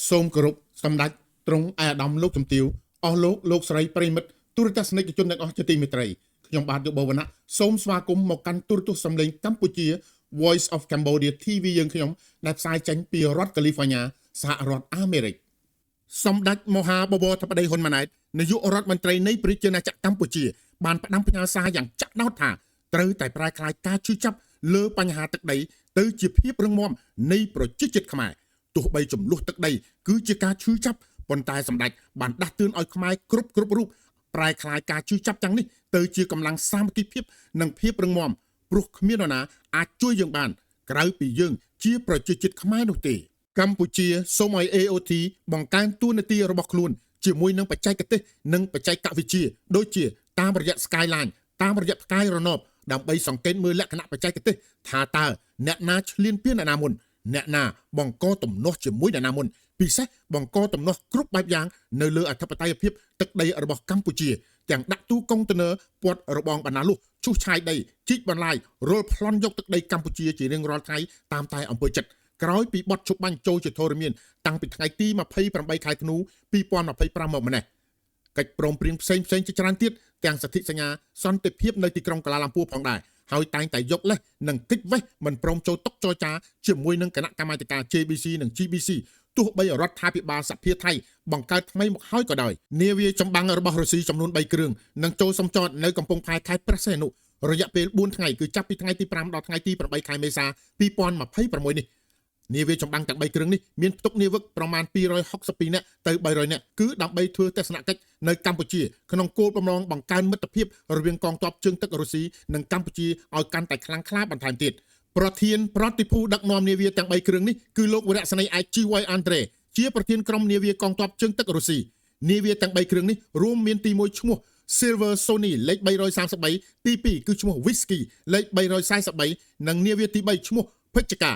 សូមគោរពសម្ដេចទ្រង់ឯកឧត្តមលោកជំទាវអស់លោកលោកស្រីប្រិយមិត្តទូរទស្សនិកជនទាំងអស់ជាទីមេត្រីខ្ញុំបាទយុបវណ្ណៈសូមស្វាគមន៍មកកាន់ទូរទស្សន៍សំឡេងកម្ពុជា Voice of Cambodia TV យើងខ្ញុំដែលផ្សាយចេញពីរដ្ឋកាលីហ្វ័រញ៉ាសហរដ្ឋអាមេរិកសម្ដេចមហាបវរធិបតីហ៊ុនម៉ាណែតនាយករដ្ឋមន្ត្រីនៃប្រជាណាចក្រកម្ពុជាបានផ្ដាំផ្ញើសារយ៉ាងចាក់ដោតថាត្រូវតែប្រែក្លាយការឈឺចាប់លើបញ្ហាទឹកដីទៅជាភាពរឹងមាំនៃប្រជាជាតិខ្មែរ ទោះបីចំនួនទឹកដីគឺជាការឈឺចាប់ប៉ុន្តែសម្ដេចបានដាស់តឿនឲ្យខ្មែរគ្រប់គ្រប់រូបប្រែក្លាយការឈឺចាប់ទាំងនេះទៅជាកម្លាំងសាមគ្គីភាពនិងភាពរឹងមាំព្រោះគ្មាននរណាអាចជួយយើងបាន ក្រៅពីយើងជាប្រជាជាតិខ្មែរនោះទេកម្ពុជាសូមឲ្យ AOT បង្កើនតួនាទីរបស់ខ្លួនជាមួយនឹងបច្ចេកទេសនិងបច្ចេកវិទ្យាដូចជាតាមរយៈ Skyline តាមរយៈផ្កាយរណបដើម្បីសង្កេតមើលលក្ខណៈបច្ចេកទេសថាតើអ្នកណាឈ្លានពានអ្នកណាមុនអ្នកណាបង្កទំនាស់ជាមួយអ្នកណាមុនពិសេសបង្កទំនាស់គ្រប់បែបយ៉ាងនៅលើអធិបតេយ្យភាពទឹកដីរបស់កម្ពុជាទាំងដាក់ទូកុងតឺន័រពាត់របងបណ្ណាលុះឈូសឆាយដីជីកបន្លាយរុលប្លន់យកទឹកដីកម្ពុជាជារៀងរាល់ថ្ងៃតាមតែអំពើចិត្តក្រោយពីបទឈប់បាញ់ចូលជាធរមានតាំងពីថ្ងៃទី28ខែធ្នូ2025មកម្នេះ កិច្ចព្រមព្រៀងផ្សេងផ្សេងជាច្រើនទៀតទាំងសន្ធិសញ្ញាសន្តិភាពនៅទីក្រុងកាឡាឡាំពួរផងដែរហើយតែងតែយកលេសនិងគេចវេះមិនព្រមចូលតុចរចាជាមួយនឹងគណៈកម្មាធិការ JBC និង GBC ទោះបីរដ្ឋាភិបាលសភាថៃបង្កើតថ្មីមកហើយក៏ដោយនាវាចម្បាំងរបស់រុស្ស៊ីចំនួន3គ្រឿងនឹងចូលសំចតនៅកំពង់ផែខេត្តព្រះសីហនុរយៈពេល4ថ្ងៃគឺចាប់ពីថ្ងៃទី5ដល់ថ្ងៃទី8ខែមេសា2026នេះ នាវាចម្បាំងទាំង3គ្រឿងនេះមានផ្ទុកនាវិកប្រមាណ262នាក់ទៅ300នាក់គឺដើម្បីធ្វើទស្សនកិច្ចនៅកម្ពុជាក្នុងគោលបំណងបង្កើនមិត្តភាពរវាងកងទ័ពជើងទឹករុស្ស៊ីនិងកម្ពុជាឲ្យកាន់តែខ្លាំងក្លាបន្ថែមទៀតប្រធានប្រតិភូដឹកនាំនាវាទាំង3គ្រឿងនេះគឺលោកវរៈសេនីយ៍ឯក GY Andre ជាប្រធានក្រុមនាវាកងទ័ពជើងទឹករុស្ស៊ីនាវាទាំង3គ្រឿងនេះរួមមានទី1ឈ្មោះ Silver Sony លេខ333ទី2គឺឈ្មោះ Whiskey លេខ343និងនាវាទី3ឈ្មោះពេជ្ជកា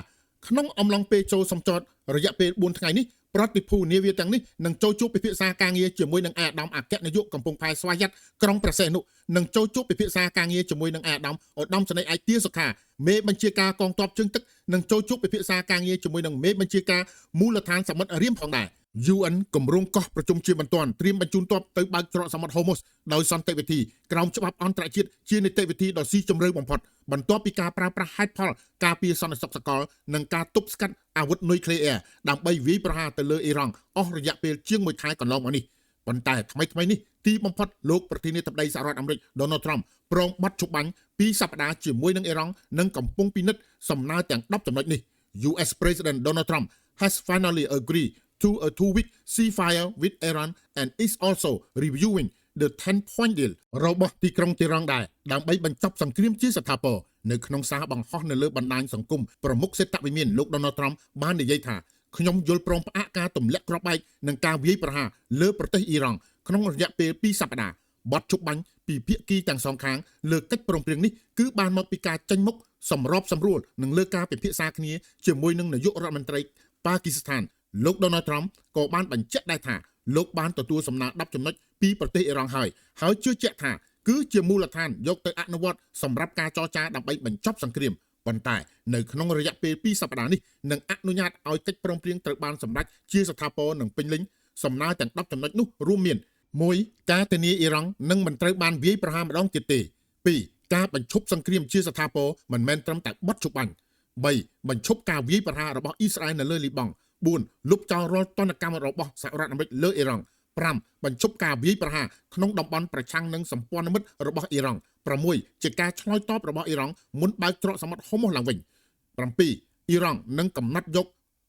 ក្នុងអំឡុងពេលចូលសំចតរយៈពេល4ថ្ងៃនេះប្រតិភូនាវាទាំងនេះនឹងចូលជួបពិភាក្សាការងារជាមួយនឹងឯកឧត្តមអគ្គនាយកកំពង់ផែស្វយ័តក្រុងព្រះសីហនុនិងចូលជួបពិភាក្សាការងារជាមួយនឹងឯកឧត្តមឧត្តមសេនីយ៍ឯកទាសុខាមេបញ្ជាការកងទ័ពជើងទឹកនិងចូលជួបពិភាក្សាការងារជាមួយនឹងមេបញ្ជាការមូលដ្ឋានសមុទ្ររៀមផងដែរ UN គម្រោងកោះប្រជុំជាបន្ទាន់ត្រៀមបញ្ជូនទ័ពទៅបើកច្រកសមុទ្រហូម៉ូសដោយសន្តិវិធីក្រោមច្បាប់អន្តរជាតិជានីតិវិធីដ៏ស៊ីជម្រៅបំផុតបន្ទាប់ពីការប្រើប្រាស់ហេតុផលការពារសន្តិសុខសកលនិងការទប់ស្កាត់អាវុធនុយក្លេអ៊ែរដើម្បីវាយប្រហារទៅលើអ៊ីរ៉ង់អស់រយៈពេលជាង1ខែកន្លងមកនេះប៉ុន្តែថ្មីៗនេះទីបំផុតលោកប្រធានាធិបតីសហរដ្ឋអាមេរិក Donald Trump ព្រមបត់ឈប់បាញ់ពីសប្តាហ៍ជាមួយនឹងអ៊ីរ៉ង់និងកំពុងពិនិត្យសំណើទាំង10ចំណុចនេះ US President Donald Trump has finally agreed to a 2-week ceasefire with Iran and is also reviewing the 10-point deal របស់ទីក្រុងទីរ៉ង់ដែរដើម្បីបញ្ចប់សង្គ្រាមជាស្ថាពរនៅក្នុងសារបង្ហោះនៅលើបណ្ដាញសង្គមប្រមុខសេដ្ឋវិមានលោក Donald Trump បាននិយាយថាខ្ញុំយល់ព្រមផ្អាកការទម្លាក់គ្រាប់បែកនិងការវាយប្រហារលើប្រទេសអ៊ីរ៉ង់ក្នុងរយៈពេល2សប្តាហ៍បទជប់បាញ់ពីភាគីទាំងសងខាងលើកិច្ចព្រមព្រៀងនេះគឺបានមកពីការចេញមុខសម្របសម្រួលនិងលើការពិភាក្សាគ្នាជាមួយនឹងនាយករដ្ឋមន្ត្រីប៉ាគីស្ថានលោក Donald Trump ក៏បានបញ្ជាក់ដែរថាលោកបានទទួលសំណើ10ចំណុចពីប្រទេសអ៊ីរ៉ង់ហើយហើយជឿជាក់ថាគឺជាមូលដ្ឋានយកទៅអនុវត្តសម្រាប់ការចរចាដើម្បីបញ្ចប់សង្គ្រាមប៉ុន្តែនៅក្នុងរយៈពេល2សប្តាហ៍នេះនឹងអនុញ្ញាតឲ្យកិច្ចព្រមព្រៀងត្រូវបានសម្រេចជាស្ថាពរនិងពេញលេញសំណើទាំង10ចំណុចនោះរួមមាន1ការធានាអ៊ីរ៉ង់នឹងមិនត្រូវបានវាយប្រហារម្ដងទៀតទេ2ការបញ្ឈប់សង្គ្រាមជាស្ថាពរមិនមែនត្រឹមតែបទឈប់បាញ់3បញ្ឈប់ការវាយប្រហាររបស់អ៊ីស្រាអែលនៅលើលីបង់4លុបចោលរាល់ទណ្ឌកម្មរបស់សហរដ្ឋអាមេរិកលើអ៊ីរ៉ង់5បញ្ឈប់ការវាយប្រហារក្នុងតំបន់ប្រឆាំងនឹងសម្ព័ន្ធមិត្តរបស់អ៊ីរ៉ង់6ជាការឆ្លើយតបរបស់អ៊ីរ៉ង់មុនបើកច្រកសមុទ្រហូម៉ូសឡើងវិញ7អ៊ីរ៉ង់នឹងកំណត់យក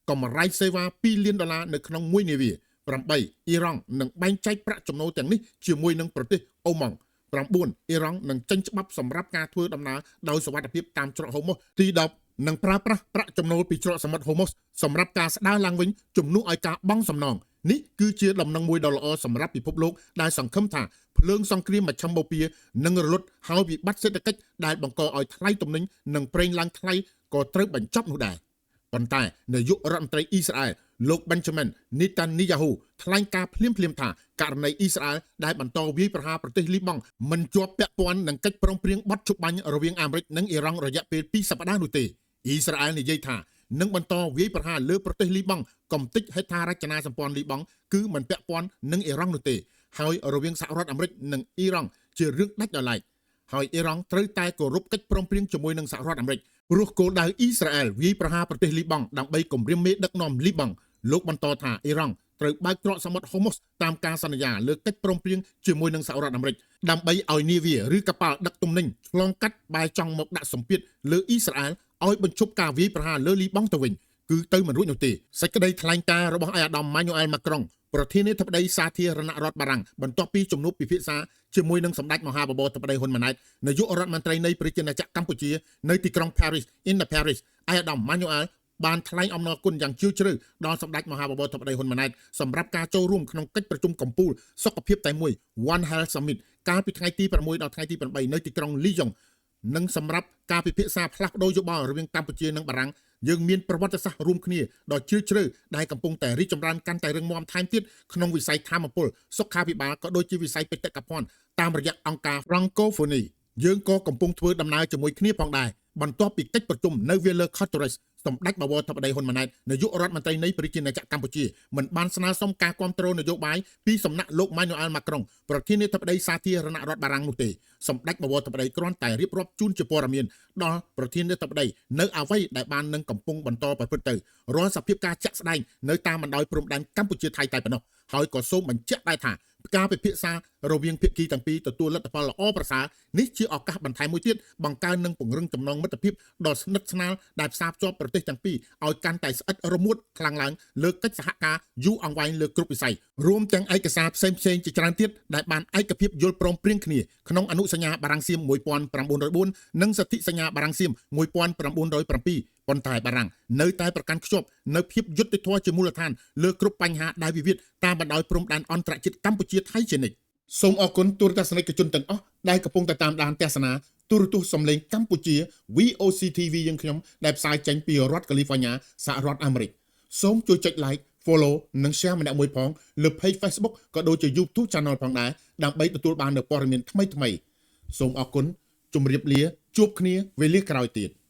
កម្រៃសេវា2លានដុល្លារនៅក្នុងមួយនាវា8អ៊ីរ៉ង់នឹងបែងចែកប្រាក់ចំណូលទាំងនេះជាមួយនឹងប្រទេសអូម៉ង់9អ៊ីរ៉ង់នឹងចេញច្បាប់សម្រាប់ការធ្វើដំណើរដោយសុវត្ថិភាពតាមច្រកហូម៉ូសទី10នឹងប្រើប្រាស់ប្រាក់ចំណូលពីច្រកសមុទ្រហូម៉ូសសម្រាប់ការស្ដារឡើងវិញជំនួសឲ្យការបង់សំណងនេះគឺជាដំណឹងមួយដ៏ល្អសម្រាប់ពិភពលោកដែលសង្ឃឹមថាភ្លើងសង្គ្រាមមជ្ឈិមបូព៌ានឹងរលត់ហើយវិបត្តិសេដ្ឋកិច្ចដែលបង្កឲ្យថ្លៃទំនិញនិងប្រេងឡើងថ្លៃក៏ត្រូវបញ្ចប់នោះដែរប៉ុន្តែនាយករដ្ឋមន្ត្រីអ៊ីស្រាអែលលោក Benjamin Netanyahu ថ្លែងការភ្លាមៗថាករណីអ៊ីស្រាអែលដែលបន្តវាយប្រហារប្រទេសលីបង់មិនជាប់ពាក់ព័ន្ធនឹងកិច្ចព្រមព្រៀងបទឈប់បាញ់រវាងអាមេរិកនិងអ៊ីរ៉ង់រយៈពេល2សប្តាហ៍នោះទេអ៊ីស្រាអែលនិយាយថា នឹងបន្តវាយប្រហារលើប្រទេសលីបង់កំទេចហេដ្ឋារចនាសម្ព័ន្ធលីបង់គឺមិនពាក់ព័ន្ធនឹងអ៊ីរ៉ង់នោះទេហើយរវាងសហរដ្ឋអាមេរិកនិងអ៊ីរ៉ង់ជារឿងដាច់ដោយឡែកហើយអ៊ីរ៉ង់ត្រូវតែគោរពកិច្ចព្រមព្រៀងជាមួយនឹងសហរដ្ឋអាមេរិកព្រោះគោលដៅអ៊ីស្រាអែលវាយប្រហារប្រទេសលីបង់ដើម្បីគំរាមមេដឹកនាំលីបង់លោកបន្តថាអ៊ីរ៉ង់ត្រូវបើកច្រកសមុទ្រហូម៉ូសតាមការសន្យាលើកិច្ចព្រមព្រៀងជាមួយនឹងសហរដ្ឋអាមេរិកដើម្បីឲ្យនាវាឬកប៉ាល់ដឹកទំនិញឆ្លងកាត់បែរចង់មកដាក់សម្ពាធលើអ៊ីស្រាអែលឲ្យបញ្ឈប់ការវាយប្រហារលើលីបង់ទៅវិញគឺទៅមិនរួចនោះទេសេចក្តីថ្លែងការណ៍របស់ឯកឧត្តមម៉ាញូអែលម៉ាក្រុងប្រធានាធិបតីសាធារណរដ្ឋបារាំងបន្ទាប់ពីជំនួបពិភាក្សាជាមួយនឹងសម្ដេចមហាបវរធិបតីហ៊ុនម៉ាណែតនាយករដ្ឋមន្ត្រីនៃប្រជាណាចក្រកម្ពុជានៅទីក្រុង Paris in the Paris ឯកឧត្តមម៉ាញូអែលបានថ្លែងអំណរគុណយ៉ាងជ្រាលជ្រៅដល់សម្ដេចមហាបវរធិបតីហ៊ុនម៉ាណែតសម្រាប់ការចូលរួមក្នុងកិច្ចប្រជុំកំពូលសុខភាពតែមួយ One Health Summit កាលពីថ្ងៃទី6ដល់ថ្ងៃទី8នៅទីក្រុងលីយ៉ុងនិងសម្រាប់ការពិភាក្សាផ្លាស់ប្ដូរយោបល់រវាងកម្ពុជានិងបារាំងយើងមានប្រវត្តិសាស្ត្ររួមគ្នាដ៏ជ្រាលជ្រៅដែលកំពុងតែរីកចម្រើនកាន់តែរឹងមាំថែមទៀតក្នុងវិស័យថាមពលសុខាភិបាលក៏ដូចជាវិស័យបេតិកភណ្ឌតាមរយៈអង្គការ Francophonie យើងក៏កំពុងធ្វើដំណើរជាមួយគ្នាផងដែរបន្ទាប់ពីកិច្ចប្រជុំនៅ Villers-Cotterêts សម្ដេចបវរធិបតីហ៊ុនម៉ាណែតនាយករដ្ឋមន្ត្រីនៃប្រជាណាចក្រកម្ពុជាមិនបានស្នើសុំការគ្រប់គ្រងនយោបាយពីសំណាក់លោកម៉ាញូអែលម៉ាក្រុងប្រធានាធិបតីសាធារណរដ្ឋបារាំងនោះទេសម្ដេចបវរធិបតីគ្រាន់តែរៀបរាប់ជូនជាព័ត៌មានដល់ប្រធានាធិបតីនៅអ្វីដែលបាននឹងកំពុងបន្តប្រព្រឹត្តទៅរាល់សភាពការជាក់ស្ដែងនៅតាមបណ្ដោយព្រំដែនកម្ពុជាថៃតែប៉ុណ្ណោះហើយក៏សូមបញ្ជាក់ដែរថាការពិភាក្សារវាងភាគីទាំងពីរទទួលលទ្ធផលល្អប្រសើរនេះជាឱកាសបន្ថែមមួយទៀតបង្កើននិងពង្រឹងចំណងមិត្តភាពដ៏ស្និទ្ធស្នាលដែលផ្សារភ្ជាប់ប្រទេសទាំងពីរឲ្យកាន់តែស្អិតរមួតខ្លាំងឡើងលើកិច្ចសហការយូរអង្វែងលើគ្រប់វិស័យរួមទាំងឯកសារផ្សេងៗជាច្រើនទៀតដែលបានឯកភាពយល់ព្រមព្រៀងគ្នាក្នុងអនុសញ្ញាបារាំងសៀម1904និងសន្ធិសញ្ញាបារាំងសៀម1907ប៉ុន្តែបារាំងនៅតែប្រកាន់ខ្ជាប់នៅភាពយុត្តិធម៌ជាមូលដ្ឋានលើគ្រប់បញ្ហាដែលវិវាទតាមបណ្ដោយព្រំដែនអន្តរជាតិកម្ពុជាថៃជានិច្ចសូមអរគុណទូរទស្សនិកជនទាំងអស់ដែលកំពុងតែតាមដានទស្សនាទូរទស្សន៍សំឡេងកម្ពុជា VOC TV យើងខ្ញុំដែលផ្សាយចេញពីរដ្ឋកាលីហ្វ័រញ៉ាសហរដ្ឋអាមេរិកសូមជួយចុច like follow និង share ម្នាក់មួយផងលើ page Facebook ក៏ដូចជា YouTube Channel ផងដែរដើម្បីទទួលបាននូវព័ត៌មានថ្មីៗសូមអរគុណជម្រាបលាជួបគ្នាវេលាក្រោយទៀត។